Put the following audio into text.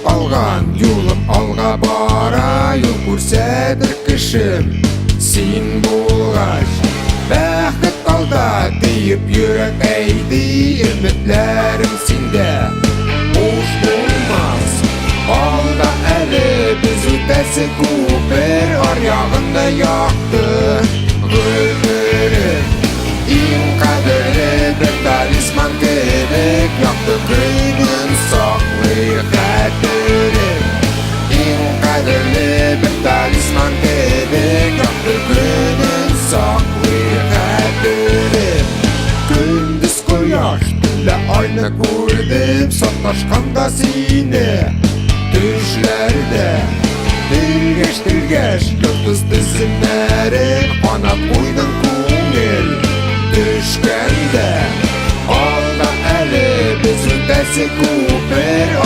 алган юлым алга бара, юл күрсәтер кешем син булгач. Бәхет алда диеп йөрәк әйди, өметләрем синдә буш булмас. Алда әле без үтәсе күпер, аръягында якты гомерем. Иң кадерле бер талисман кебек якты көнен саклый хәтерем. Иң кадерле бер талисман кебек якты көнен саклый хәтерем. Көндез кояш, төнлә айны күрдем, саташканда сине төшләрдә. Телгәш-телгәш йолдыз теземнәрен канат куйдың күңел төшкәндә. Алда әле без үтәсе күпер.